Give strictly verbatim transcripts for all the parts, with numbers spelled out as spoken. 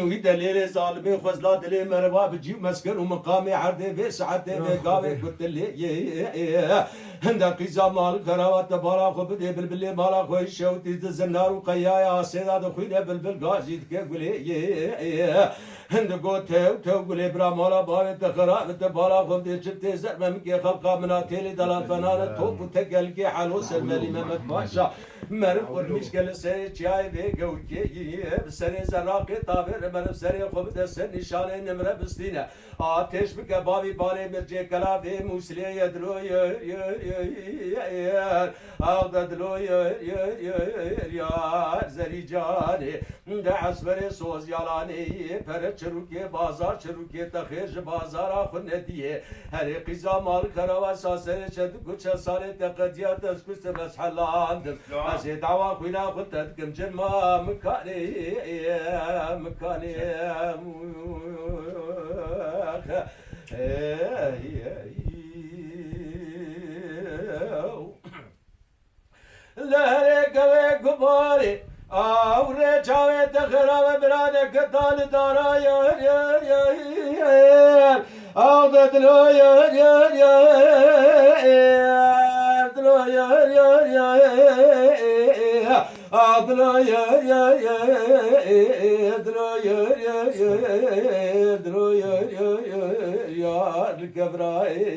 Wî delêlê zalimê xwezla dilê meriva bi cî û mesken û miqamê erdê vê saetê vê gavê ku tilê ye. Hinde qîza mal xerawa te bala xwe bidê bilbilê mala xwe şewtî di zinar û qeyaya asê de dixwîne bilbil gazî dike gulê ye. Hinde got tew tew gulê bira mala bavê te xera bi te bala xwe bidê çi tê zer memikê xelqa min a têlê dela fenane top û tekelkê helo ser melî Mehmet Paşa. Meriv qurmîşke li serê çiyayê vê gewkê yî, bi serê zeraqê tavê re meriv serê xwe bide ser nîşanê nimre bistîne. Atêş bike bavî balê mircê kela vê Mûsilê ye dilo yer, yer, yer, yer. Ax de dilo yer, yer, yer, yar zerî canê. De esmerê soz yalanê, pere çirûkê, bazar çirûkê, te xêr ji bazara xwe nediyê. Herê qîza mal xerawa sa serê çend û çend salê te qediya dest kuştim ez helandim. Ya. Ez ê dawa xwîna xwe te dikim cin ma mikanê, mikanê. Leherê kevê gubarê, aw rê çavê te xirabe birane ke ta li dara yer, yer, yer, yer. Aw de dilo yer, yer, yer, dilo yer, yer, yer. Aw dilo yer, yer, yer, dilo yer, yer, yer, dilo yer, yer, yer, yar li kevirayê.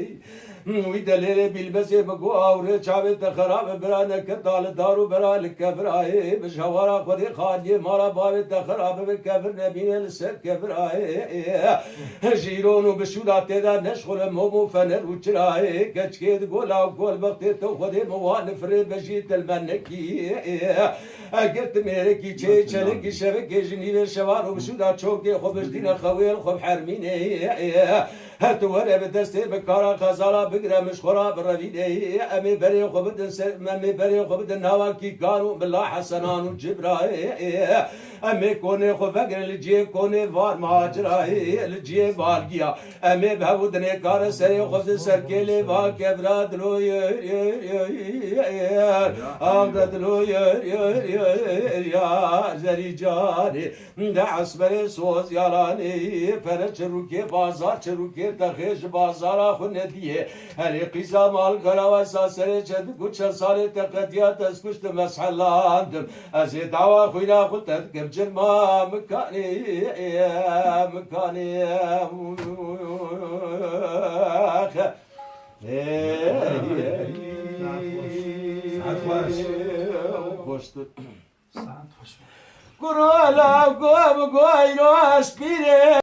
Wî delêrê bîlbesê bi ku awre çavê te xerabe birane ke ta li dar û bera li kevirayê. Bi jawara xwedê xaliyê mala bavê te xerabe bi kevir nebîne li ser kevirayê. Jîron û bişûda tê de neşxule mom û fener û çirayê. Keçkê di gola û kolbextê te xwedê mi wan firê bejî tilmenekî. Eger ti mêrekî çê çelekî şevekê ji nîvê şevan û bişûda çokê xwe bijdîne xewê li xwe bihermînê. Her tu were bi destê bi kara xezala bigire min ji xwe ra birevînê. Em ê berê xwe bidin ser, em ê berê xwe bidin nava kîkan û Mila Hesenan û Cibrayê. Em ê konê xwe vegirin li cihê konê var macirayê, li cihê balgiya. Em ê bi hev û dinê kare serê xwe bidin ser kêlê va kevra dilo yer, yer, yer, yer. Ax de dilo yer, yer, yer, yar zerî canê. De esmerê soz yalanê, pere çirûkê, bazar çirûkê, te xêr ji bazara xwe nediyê. Herê qîza mal xerawa sa serê çend û çend salê te qediya dest kuştim ez helandim. Ez ê dawa xwîna xwe te dikim cin ma mikanê, mikanê. Saet xweş. Goşt. Saet xweş. Kuro la gom goyno aspire.